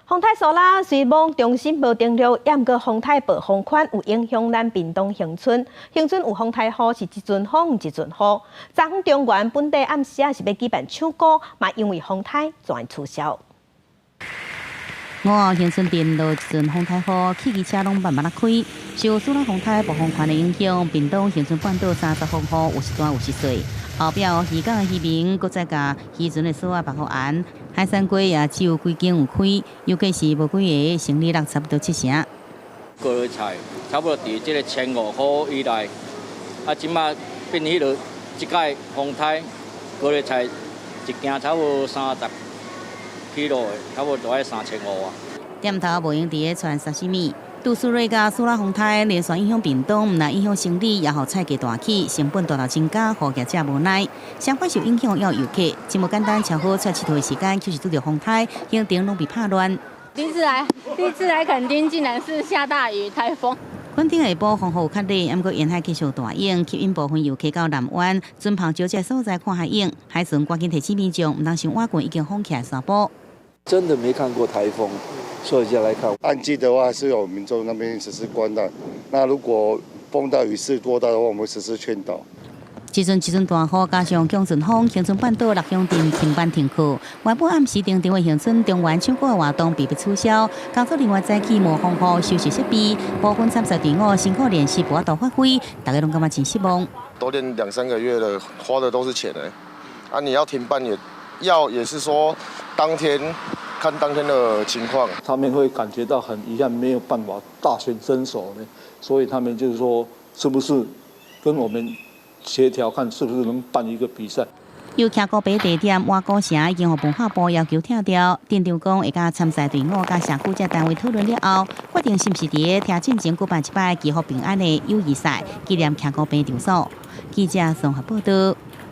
風颱蘇拉雖罔中心無登陸，毋過風颱暴風圈有影響咱屏東恆春。恆春有風颱雨是一陣風一陣雨。昨昏中原本地暗時仔是欲舉辦唱歌，嘛因為風颱全取消。午後恆春鎮落一陣風颱雨，汽機車攏慢慢仔開。受蘇拉風颱暴風圈的影響，屏東恆春半島30號雨有時大有時細。後壁漁港的漁民閣再共漁船的索仔縛予絚，海產街也只有幾間有開，尤其是無幾个，生理落差不多七成。高麗菜差不多佇這个1500塊以內，啊，這馬變彼落，這擺風颱高麗菜一斤差不多30 kilo 的，差不多都愛3500啊。店頭無閒佇咧傳沙西米，杜蘇芮佮蘇拉風颱連續影響屏東，毋但影響生理，也予菜價大起，成本大大增加，予業者無奈。相反受影響也有遊客，這麼簡單，恰好出來𨑨迌的時間，就是拄著風颱，行程攏被拍亂。第一次來，第一次來墾丁，竟然是下大雨、颱風。墾丁下晡風雨有較禮，毋過沿海繼續大湧，吸引部分遊客到南灣、船篷石這所在看海湧。海巡趕緊提醒民眾，毋通傷倚近已經封起來山坡。真的沒看過颱風，所以就來看。淡季的話，是有民眾那邊實施觀覽。那如果碰到雨勢過大的話，我們會實施勸導。一陣一陣大雨，加上強陣風，恆春半島六鄉鎮停班停課。原本暗時登場的恆春中原唱歌活動被迫取消。工作人員早起無風雨收拾設備，部分參賽隊伍辛苦練習無法度發揮，大家攏感覺真失望。都練兩三個月了，花的都是錢欸。啊，你要停辦也要，也是說當天看當天的情況。他們會感覺到很遺憾，沒有辦法大顯身手呢，所以他們就是說，是不是跟我們協調，看是不是能辦一個比賽？由徛孤白地點倚古城已經予文化部要求拆掉，鎮長講會佮參賽隊伍佮社區這單位討論了後，決定是毋是佇咧進前舉辦一擺祈福平安的友誼賽，紀念徛孤白場所。記者綜合報道。